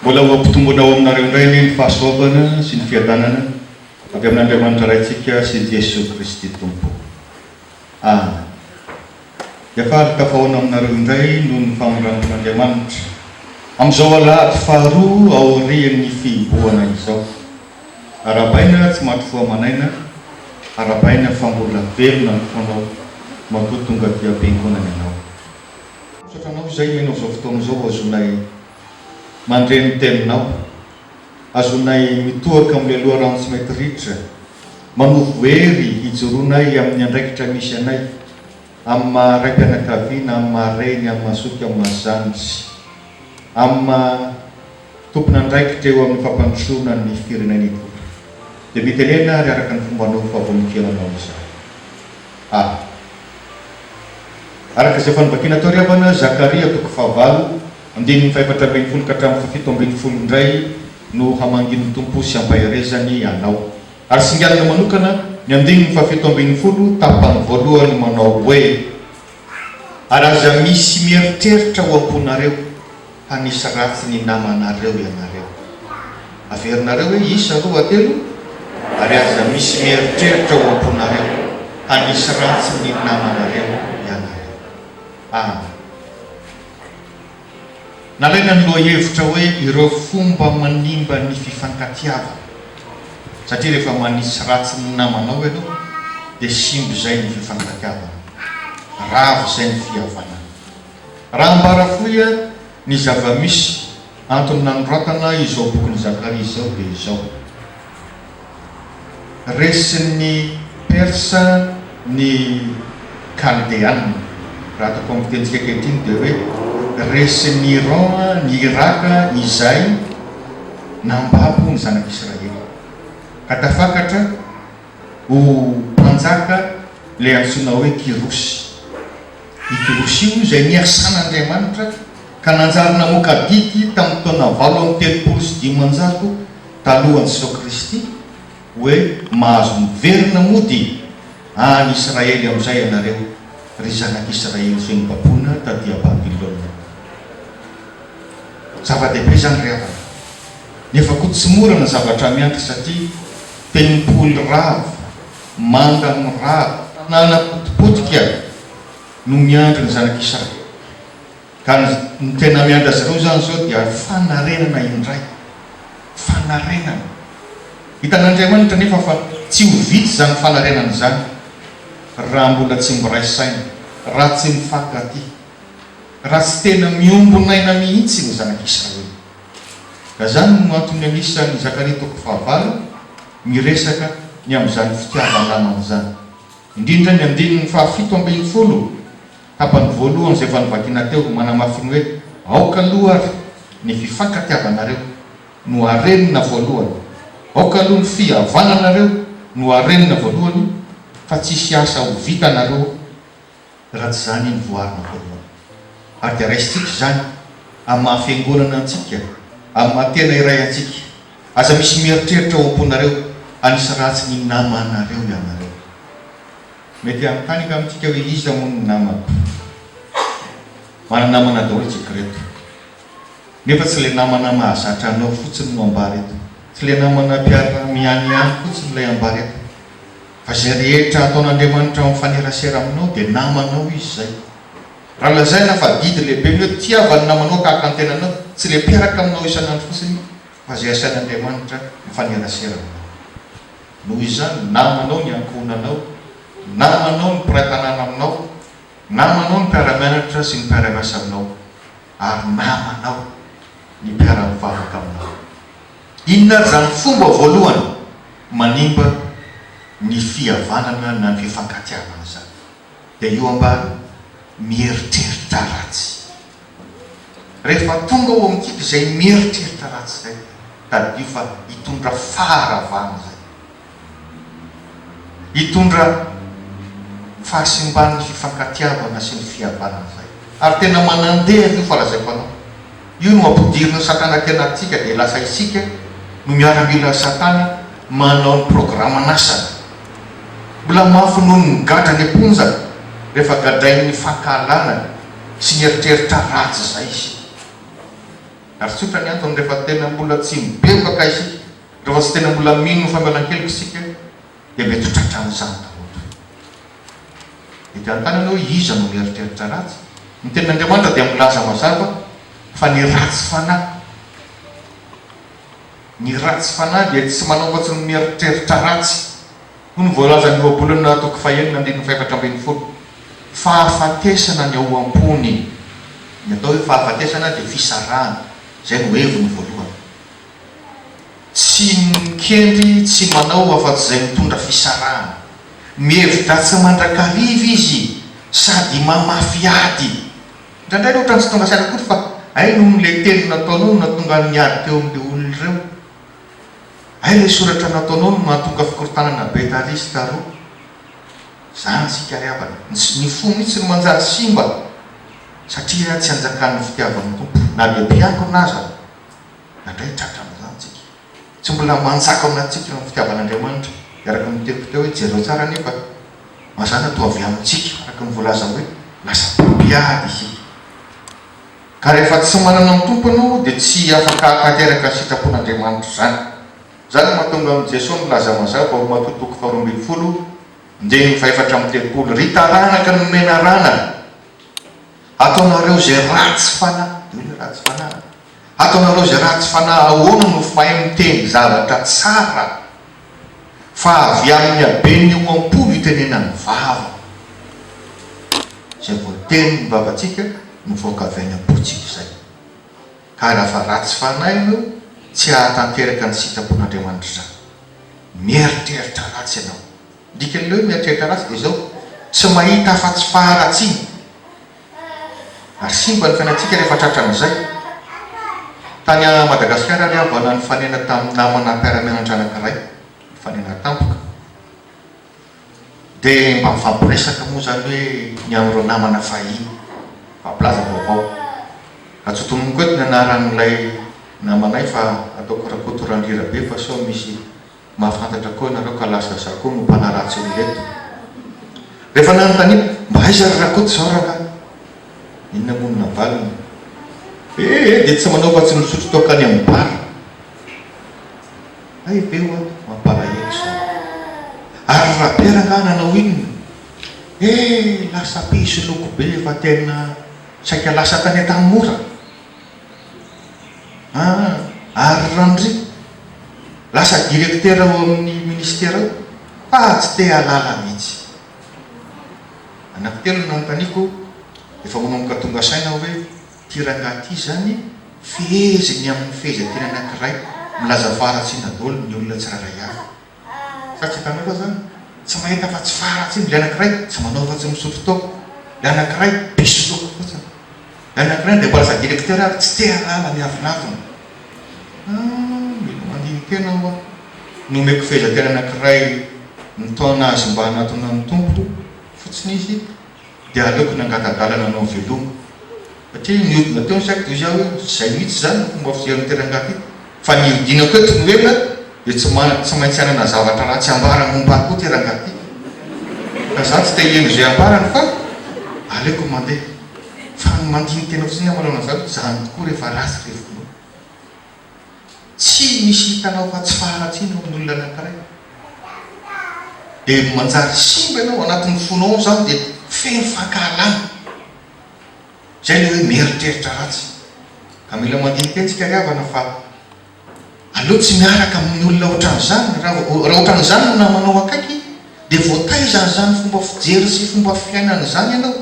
Mbola ho ampitomboina ao aminareo indray anie ny fahasoavana sy ny fiadanana avy amin'Andriamanitra Raintsika sy Jesoa Kristy Tompo. Amen. Dia faly tafahaona aminareo indray noho ny famindrampon'Andriamanitra amin'izao alahady faharoa aorian'ny fihibohana izao. Arahabaina tsy maty fo aman'aina, arahabaina fa mbola velona ny fonao matoa tonga aty am-piangonana ianao. Misaotra anao izay nomenao izao fotoana izao azonay mandre ny teninao, azonay mitohaka amin'ilay loharano tsy mety ritra, manovo hery hijoroanay amin'ny andraikitra misy anay, amin'ny maha raim-pianakaviana, amin'ny maha reny, amin'ny maha zoky, amin'ny maha zandry, amin'ny maha tompon'andraikitra eo amin'ny fampandrosoana ny firenena Tompo. Dia mitenena ary araka ny fombanao fa vonon-kelanao izahay. Amen. Araka izay efa novakiana teo ry havana, Zakaria toko fahavalo, andininy fahefatra ambin'ny folo ka hatramin'ny fahafito ambin'ny folo indray no hamangian'ny Tompo sy hampaherezany anao. Ary singanina manokana ny andininy fahafito ambin'ny folo tapany voalohany manao hoe, Ary aza misy mieritreritra ao am-ponareo hanisy ratsy ny namanareo ianareo. Averinareo hoe isa, roa, telo? Ary aza misy mieritreritra ao am-ponareo hanisy ratsy ny namanareo ianareo. Amen. Nalaina ny lohahevitra hoe ireo fomba manimba ny fifankatiavana. Satria rehefa manisy ratsy ny namanao ianao dia simba izay ny fifankatiavana. Rava izay ny fihavanana. Raha ambara fohy ny zava-misy antony nanoratana izao bokin'i Zakaria izao dia izao, Resin'ny Persa ny Kaldeana, raha ataoko amin'ny fitenintsika ankehitriny dia hoe resin'ny Iran ny Iraka izay nambabo ny zanak'Israely ka tafakatra ho mpanjaka ilay antsoina hoe Kyrosy. I Kyrosy io izay niasan'Andriamanitra ka nanjary namoaka didy tamin'ny taona 538 talohan'i Jesoa Kristy hoe mahazo miverina mody any Israely amin'izay ianareo ry zanak'Israely izay nobaboina taty Babylona. Zava-dehibe izany ry havana. Nefa koa tsy mora ny zavatra miandry satria tempoly rava, manda mirava, tanàna potipotika no miandry ny zanak'Israely. Ka ny tena miandry azy ireo izany izao dia fanarenana indray. Fanarenana. Hitan'Andriamanitra anefa fa tsy ho vita izany fanarenana izany raha mbola tsy miray saina, raha tsy mifankatia, raha tsy tena miombon'aina mihitsy ny zanak'Israely. Ka izany no antony anisan'ny Zakaria toko fahavalo miresaka ny amin'izany fitiavan-namana izany. Indrindra ny andininy fahafito ambin'ny folo, tapany voalohany izay efa novakiana teo, manamafy ny hoe, Aoka aloha ary ny fifankatiavanareo no harenina voalohany. Aoka aloha ny fihavananareo no harenina voalohany fa tsisy asa ho vitanareo raha tsy izany ny voarina voalohany. Ary dia raisintsika izany amin'ny maha fiangonana antsika, amin'ny maha tena iray antsika. Aza misy mieritreritra ao am-ponareo hanisy ratsy ny namanareo ianareo. Mety hanontany angamba isika hoe iza moa no namako? Mana-namana daholo isika ireto. Nefa tsy ilay namana mahazatra anao fotsiny no ambara eto. Tsy ilay namana mpiara-mihanihany fotsiny ilay ambara eto. Fa izay rehetra ataon'Andriamanitra mifanerasera aminao dia namanao izy izay. Raha lazaina fa adidy lehibe ny hoe tiava ny namanao tahaka ny tenanao, tsy ilay mpiaraka aminao isan'andro fotsiny fa izay asain'Andriamanitra mifanerasera aminao. Noho izany, namanao ny ankohonanao, namanao ny mpiray tanàna aminao, namanao ny mpiara-mianatra sy ny mpiara-miasa aminao, ary namanao ny mpiara-mivavaka aminao. Inona ary izany fomba voalohany manimba ny fihavanana na ny fifankatiavana izany? Dia io ambara mieritreritra ratsy. Rehefa tonga ao amintsika izay mieritreritra ratsy izay, tadidio fa hitondra faharavana izay. Hitondra fahasimban'ny fifankatiavana sy ny fihavanana izay. Ary tena manandeha io fa lazaiko anao. Io no ampidirin'i satana aty anatintsika dia lasa isika no miaramila satana manao ny programan'asany. Mbola mafy noho ny migadra any am-ponja rehefa gadrain'ny fankahalana sy ny eritreritra ratsy izay isika. Ary tsotra ny antony, rehefa tena mbola tsy mibebaka isika, rehefa tsy tena mbola mino ny famelan-keloka isika, dia mety ho tratran'izany daholo. Mety hanontany ianao hoe iza no mieritreritra ratsy? Ny Tenin'Andriamanitra dia milaza mazava fa ny ratsy fanahy, ny ratsy fanahy dia tsy manao afa-tsy ny mieritreritra ratsy. Hoy ny voalazan'ny Ohabolana toko fahenina andininy fahefatra ambin'ny folo, Fahafatesana ny ao am-pony. Ny atao hoe fahafatesana dia fisarahana, izay no heviny voalohany. Tsy mikendry, tsy manao afa-tsy izay mitondra fisarahana. Mihevi-dratsy mandrakariva izy sady mamafy ady. Indraindray aloha ohatran'ny tsy tonga saina akory fa hay noho ilay teny nataonao no nahatonga ny ady teo amin'ilay olona ireo. Hay ilay soratra nataonao no mahatonga fikorontanana be tary sy taroa. Zany isika ry havana. Ny fo mihitsy no manjary simba satria tsy anjakan'ny fitiavan'ny Tompo. Na dia mpiangona aza, indraindray tratra amin'izany tsika. Tsy mbola manjaka ao anatintsika ny fitiavan'Andriamanitra. Dia araka ny teniko teo hoe jereo tsara anie fa mazàna toa avy amintsika, araka ny voalaza hoe lasa mpampiady isika. Ka rehefa tsy manana ny Tompo ianao dia tsy afaka hahatanteraka ny sitrapon'Andriamanitra izany. Izany no mahatonga an'i Jesoa milaza mazava ao Matio toko faharoa ambin'ny folo, andininy fahefatra amby telopolo, Ry taranaka ny menarana, ataonareo izay ratsy fanahy, dia hoy ilay ratsy fanahy, ataonareo izay ratsy fanahy ahoana no fahay miteny zavatra tsara, fa avy amin'ny haben'ny ao am-po no itenenan'ny vava. Izay voatenin'ny vavantsika mivoaka avy any am-pontsika izay. Ka raha fa ratsy fanahy ianao, tsy hahatanteraka ny sitrapon'Andriamanitra izany. Mieritreritra ratsy ianao. Ny dikan'ilay hoe mieritreritra ratsy dia izao, tsy mahita afa-tsy faharatsiana. Ary simba ny fiainantsika rehefa tratran'izay. Tany Madagasikara ary aho vao nifanena tamin'ny namana mpiara-mianatra anankiray, nifanena tampoka. Dia mba mifampiresaka moa izany hoe ny amin'ireo namana fahiny. Mifampilaza vaovao. Raha tsy hotononiko eto ny anaran'ilay namanay fa ataoko Rakoto Randrirabe fa sao misy mahafantatra koa ianareo ka lasa za koa no mpanaratsy olona eto. Rehefa nanontaniana, mba aiza ry Rakoto izao rangahy? Inona moa no navaliny? Eh eh, dia tsy manao afa-tsy misotro toaka any amin'ny bar. Hay ve hoa mampalahelo izany. Ary Rabe rangaha nanao inona? Eh! Lasa mpisoloky be efa tena saika lasa tany Antanimora. Ah! Ary Randria? Lasa directeur ao amin'ny ministera ao fa tsy te hahalala mihitsy. Anankitelo no nanontaniako, efa manomboka tonga saina aho hoe Ity rangahy ity izany feheziny amin'ny fehezanteny anankiray milaza faharatsiana daholo ny olona tsirairay avy. Sa tsy hitanao fa zany? Tsy mahita afa-tsy faharatsiana. Ilay anankiray tsy manao afa-tsy misotro toaka. Ilay anankiray mpisoloky fotsiny. Ilay anankiray dia mbola lasa directeur ary tsy te hahalala ny avonavona. Ah, mila mandini-tena aho an. Nomeko fehezanteny anankiray nitaona azy mba hanatona ny Tompo fotsiny izy. dia aleoko nangata-dalana nanao veloma. Satria nihodina teo ny saiko dia hoy aho hoe izay mihitsy izany no fomba fijerin'ity rangahy ity. Fa ny hiodinako eto no ela dia tsy tsy maintsy hanana zavatra ratsy ambara momba ahy koa ity rangahy ity. Ka za tsy te hiheno izay ambarany fa aleoko mandeha. Fa ny mandini-tena fotsiny aho manoloana an'izany hoe izany tokoa rehefa ratsy ilay finoana. Tsy misy hitanao fa tsy faharatsiana eo amin'ny olona anankiray. Dia manjary simba ianao, anatin'ny fonao ao izany dia feno fankahalana. Izay ilay hoe mieritreritra ratsy. Ka mila mandinika tsika ry havana fa aleo tsy miaraka amin'ny olona ohatran'izany. Raha ohatran'izany no namanao akaiky dia voataizan'izany fomba fijery sy fomba fiainana izany ianao.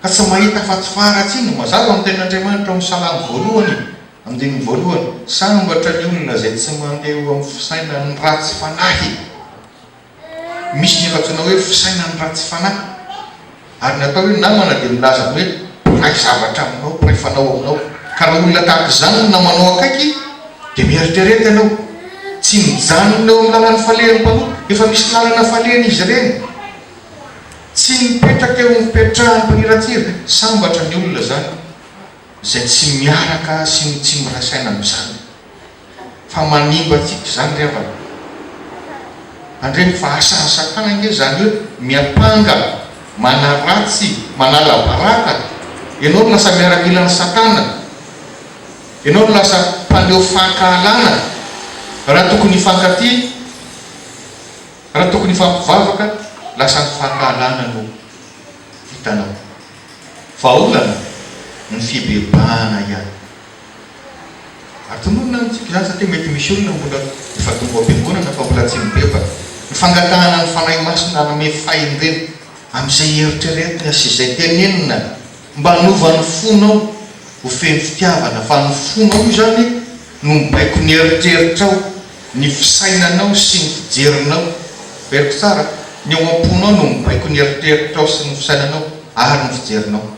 Ka tsy mahita afa-tsy faharatsiana. Mazava ny tenin'Andriamanitra ao amin'ny Salamo voalohany, andininy voalohany, Sambatra ny olona izay tsy mandeha eo amin'ny fisainan'ny ratsy fanahy. Misy ny efa antsoina hoe fisainan'ny ratsy fanahy. Ary ny atao hoe namana dia milaza ny hoe mpiray zavatra aminao, mpiray fanao aminao. Ka raha olona tahaka izany no namanao akaiky dia mieritrereta ianao. Tsy mijanona eo amin'ny lalan'ny falehan'ny mpanota. Efa misy lalana falehan'izy ireny. Tsy mipetraka eo amin'ny fipetrahan'ny mpaniratsira. Sambatra ny olona izany izay tsy miaraka sy ny tsy miray saina amin'izany. Fa manimba antsika izany ry havana. Tandremo fa asan'i Satana ange izany hoe miampanga, manaratsy, manala baraka. Ianao no lasa miaramilan'i Satana. Ianao no lasa mpaneho fankahalana raha tokony hifankatia, raha tokony hifampivavaka, lasa ny fankahalana no hitanao. Vahaolana? Ny fibebahana ihany. Ary tononina amintsika izany satria mety misy olona mbola efa tonga ao am-piangonana fa mbola tsy mibebaka. Ny fangatahana ny Fanahy Masina hanome fahendrena amin'izay eritreretina sy izay tenenina mba hanova ny fonao ho feno fitiavana fa ny fonao io izany no mibaiko ny eritreritrao, ny fisainanao sy ny fijerinao. Veriko tsara, ny ao am-ponao no mibaiko ny eritreritrao sy ny fisainanao ary ny fijerinao.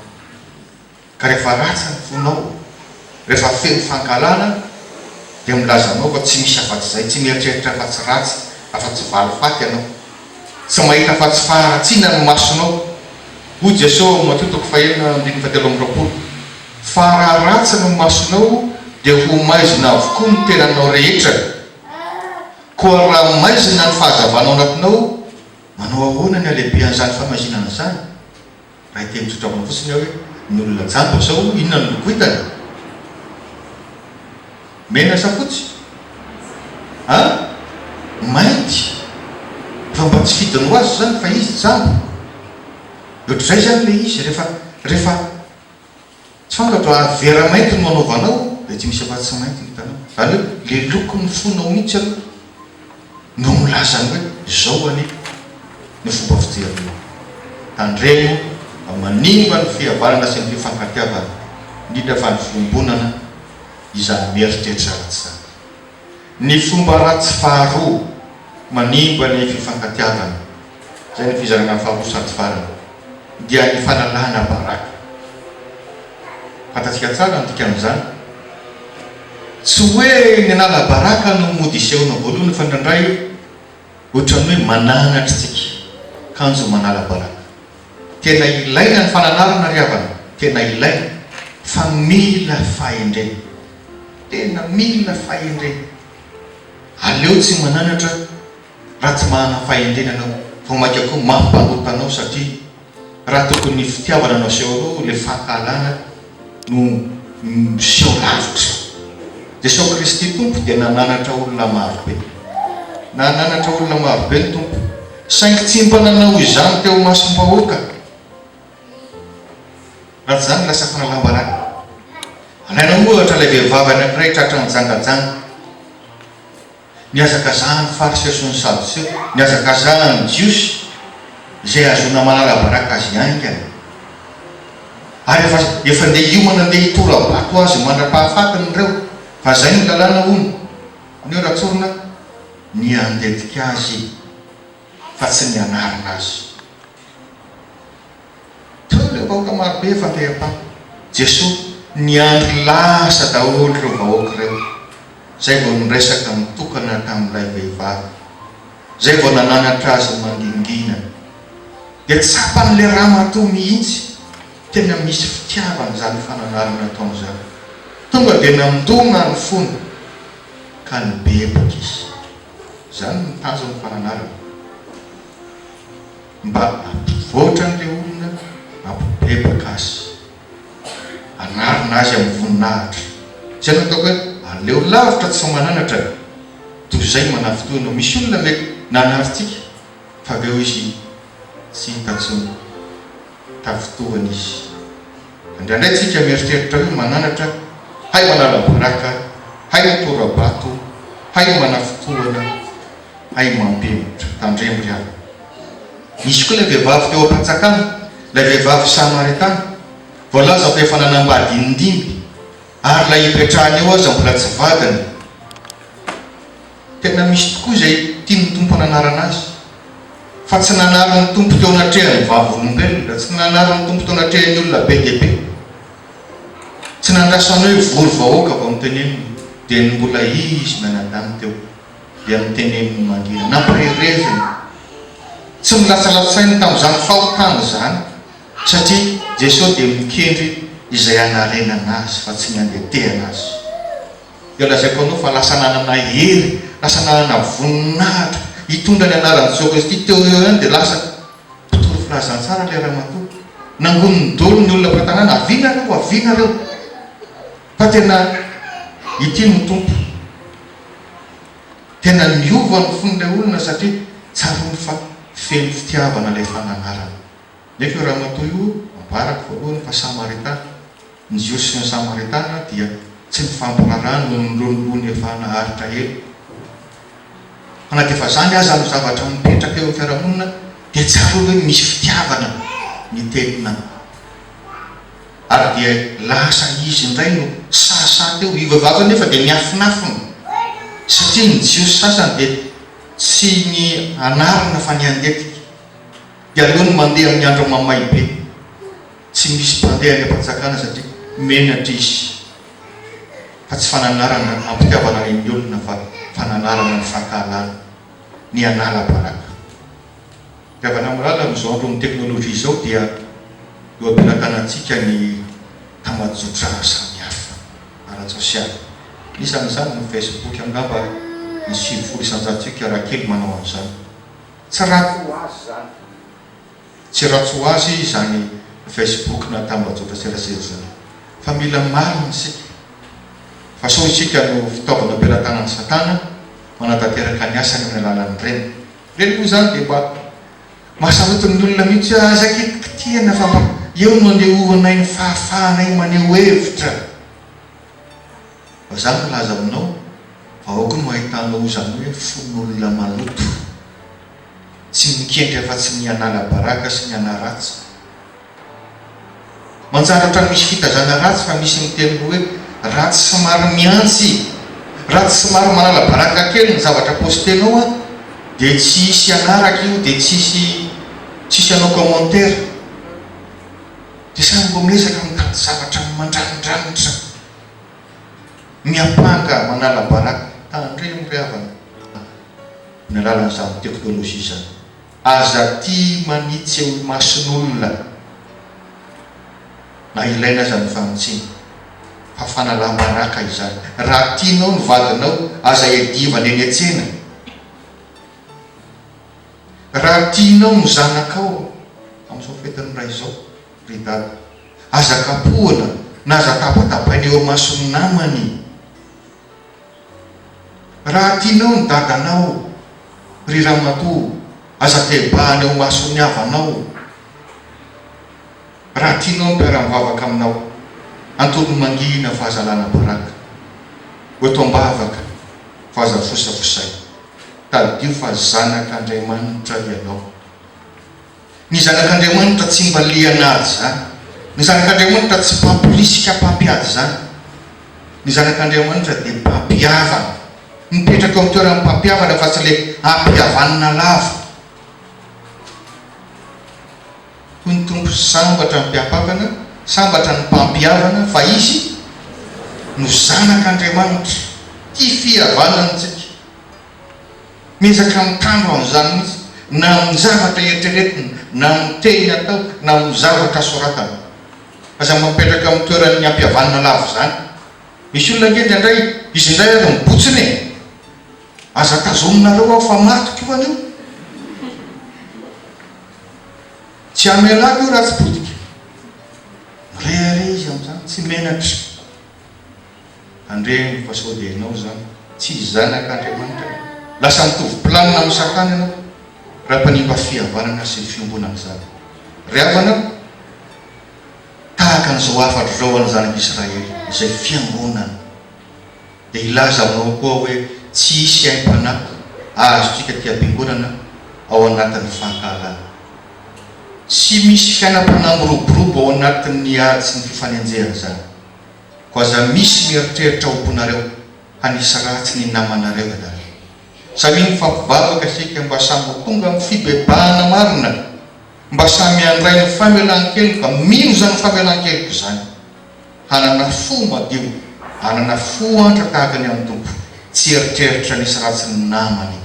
Ka rehefa ratsy ny fonao, rehefa feno fankahalana, dia milaza aminao fa tsy misy afa-tsy izay, tsy mieritreritra afa-tsy ratsy, afa-tsy valifaty ianao. Tsy mahita afa-tsy faharatsiana ny masonao. Hoy Jesoa ao Matio toko fahenina andininy fahatelo amby 20, Fa raha ratsy ny masonao dia ho maizina avokoa ny tenanao rehetra. Koa raha maizina ny fahazavana ao anatinao, manao ahoana ny halehibehan'izany famaizinana izany? Raha hiteny tsotra aminao fotsiny aho hoe ny olona jamba izao inona no loko hitany? Mena sa fotsy? An? Mainty! Efa mba tsy fidiny ho azy izany fa izy jamba. Ohatr'izay izany ilay izy rehefa rehefa tsy fantatro raha vera mainty no anaovanao dia tsy misy afa-tsy mainty no hitanao. Izany hoe ilay lokon'ny fonao mihitsy aloha no milaza ny hoe izao anie ny fomba fijerinao. Tandremo fa manimba ny fihavanana sy ny fifankatiavana, indrindra fa ny fiombonana izany mieritreritra ratsy izany. Ny fomba ratsy faharoa manimba ny fifankatiavana, izay ny fizarana faharoa sady farany, dia ny fanalana baraka. Fantatsika tsara ny dikan'izany. Tsy hoe ny hanala baraka no mody isehoana voalohany fa indraindray ohatran'ny hoe mananatra isika kanjo manala baraka. Tena ilaina ny fananarana ry havana, tena ilaina fa mila fahendrena. Tena mila fahendrena. Aleo tsy mananatra raha tsy manana fahendrena ianao, vao mainka koa mampanota anao satria raha tokony ny fitiavana no aseho anao ilay fankahalana no miseho lavitra. Jesoa Kristy Tompo dia nananatra olona marobe. Nananatra olona marobe ny Tompo. Saingy tsy mba nanao izany teo imasom-bahoaka. Raha tsy izany lasa fanalam-baraka. Alaina ohatra ilay vehivavy anankiray tratra nijangajanga. Nihazakazahan'ny Fariseo sy ny Sadoseo, nihazakazahan'ny Jiosy izay hahazoana manala baraka azy haingana. Ary efa efa ndeha hiomana ndeha hitora-bato azy mandra-pahafatiny ireo, fa izay no lalàna hono. Ny hoe raha tsorina, ny handentika azy fa tsy ny hanarina azy. Teo ireo vahoaka marobe efa andeha hampano. Jesoa niandry lasa daholo ireo vahoaka ireo, zay vao niresaka nitokana tamin'ilay vehivavy, zay vao nananatra azy mangingina. Dia tsapan'ilay ramatoa mihitsy tena misy fitiavana izany fananarana ataony izany. Tonga dia nandona ny fony ka nibebaka izy. Izany no tanjon'ny fananarana. Mba hampivoatra an'ilay olona, hampibebaka azy, hanarina azy amin'ny voninahitra. Izay no ataoko hoe aleo lavitra tsy mananatra toy izay manafintohina. Misy olona mety nanarintsika fa avy eo izy tsy hita intsony, tafintohina izy. Indraindray tsika mieritreritra hoe mananatra, hay manala baraka, hay mitora-bato, hay manafintohina. Hay mampihemotra. Tandremo ry havana. Nisy koa ilay vehivavy teo am-pantsakana, ilay vehivavy samaritana. Voalaza fa efa nanambady indimy, ary ilay ipetrahany eo aza mbola tsy vadiny. Tena misy tokoa izay tian'ny Tompo hananarana azy. Fa tsy nanarin'ny Tompo teo anatrehan'ny vavolombelona, tsy nanarin'ny Tompo teo anatrehan'ny olona be dia be. Tsy nandrasany hoe vory vahoaka vao noteneniny, dia ny mbola izy mianadahy teo. dia noteneniny mangina, nampirereziny. Tsy nolatsalatsainy tamin'izany fahotana izany, satria Jesoa dia mikendry izay hanarenana azy fa tsy ny handetehana azy. Dia lazaiko anao fa lasa nanana hery, lasa nanana voninahitra hitondra ny anaran'i Jesoa Kristy teo eo ihany dia lasa mpitory filazantsara ilay ramatoa. Nangoniny daholo ny olona mpiray tanàna, avia nareo, avia nareo. Fa tena. Ity no Tompo. Tena niova ny fon'ilay olona satria tsaroany fa feno fitiavana ilay fananarana. Nefa io ramatoa io, ambarako voalohany fa Samaritana. Ny Jiosy sy ny Samaritana dia tsy nifampiraharaha noho ny lonilony efa naharitra ela. Fa na dia efa izany aza no zavatra mipetraka eo amin'ny fiarahamonina dia tsarovy hoe misy fitiavana ny teninà. Ary dia lasa izy indray no sahasaha teo. Io vehivavy io anefa dia niafinafina satria ny Jiosy sasany dia tsy ny anarina fa ny handetika. Dia aleony mandeha amin'ny andro mamay be. Tsy misy mpandeha any am-panjakana satria menatra izy. Fa tsy fananarana am-pitiavana ny olona fa fananarana ny fankahalana, ny hanala baraka. Ry havana malala, amin'izao andron'ny teknolojia izao dia eo am-pelatanantsika ny tambajotra samihafa ara-tsosialy. Anisan'izany ny Facebook, angamba ny 90 isan-jatontsika raha kely manao an'izany. Tsy ratsy ho azy izany. Tsy ratsy ho azy izany Facebook na tambajotra serasera izany. Fa mila marina isika. Fa sao isika no fitaovana am-pelatanan'i Satana manatanteraka ny asany amin'ny alalan'ireny. Ireny moa izany dia mba mahasarotiny ny olona mihitsy hoe aza kitikitihana fa mba eo no anehoanay ny fahafahanay maneho hevitra. Fa za milaza aminao fa aoka no ahitanao izany hoe fon'olona maloto. Tsy mikendry afa-tsy ny hanala baraka sy ny hanaratsy. Manjary ohatran'ny misy fitazana ratsy fa misy miteny hoe raha tsy somary mihantsy, raha tsy somary manala baraka kely ny zavatra postenao an, dia tsy hisy hanaraka io, dia tsy hisy tsy hisy hanao commentaire. Dia samy mba miezaka mitady zavatra mandranindranitra, miampanga, manala baraka. Tandremo ry havana. Amin'ny alalan'izany teknolojia izany. Aza tia manitsy eo imason'olona na ilaina aza ny fanitsiana fa fanalam-baraka izany. Raha tianao ny vadinao, aza iadivana eny an-tsena. Raha tianao ny zanakao, amin'izao fetin'ny ray izao, ry dada, aza kapohana na aza tabatabaina eo imason'ny namany. Raha tianao ny dadanao, ry ramatoa, aza tebahana eo imason'ny havanao. Raha tianao ny mpiara-mivavaka aminao, antonony mangina fa aza alana baraka. Ho eto am-bavaka fa aza fosafosaina. Tadidio fa zanak'Andriamanitra ianao. Ny zanak'Andriamanitra tsy mba liana ady izany. Ny zanak'Andriamanitra tsy mpampirisika mpampiady izany. Ny zanak'Andriamanitra dia mpampihavana. Mipetraka eo amin'ny toeran'ny mpampihavana fa tsy ilay ampihavanina lava. Hoy ny Tompo, Sambatra ny mpiampavana, sambatra ny mpampihavana, fa izy no zanak'Andriamanitra. Tia fihavanana isika. Miezaka mitandro an'izany mihitsy, na amin'ny zavatra eritreretina, na amin'ny teny atao, na amin'ny zavatra soratana. Aza mametraka amin'ny toeran'ny ampihavanina lava izany. Misy olona ange indraindray, izy indray ary mibotsina e! Aza tazominareo aho fa matiko io anio. Tsy hamelako io raha tsy potika. Mirehareha izy amin'izany, tsy menatra. Tandremo fa sao dia ianao izany tsy zanak'Andriamanitra ianao. Lasa mitovy planina amin'i Satana ianao raha mpanimba fihavanana sy fiombonana izany. Ry havana, tahaka an'izao hafatra izao ho an'ny zanak'Israely, izay fiangonana, dia hilaza aminao koa hoe tsy hisy aim-panahy azontsika aty am-piangonana ao anatin'ny fankahalana. Tsy misy fiainam-panahy miroborobo ao anatin'ny ady sy ny fifanenjehana izany. Koa aza misy mieritreritra ho ponareo hanisy ratsy ny namanareo ianareo. Samia mifampivavaka isika mba samy ho tonga amin'ny fibebahana marina, mba samy handray ny famelan-keloka, mino izany famelan-keloka izany, hanana fo madio, hanana fo antra tahaka ny an'ny Tompo, tsy hieritreritra hanisy ratsy ny namany,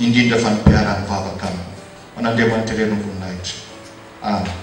indrindra fa ny mpiara-mivavaka aminy. Ho an'Andriamanitra irery ny voninahitra. Amen.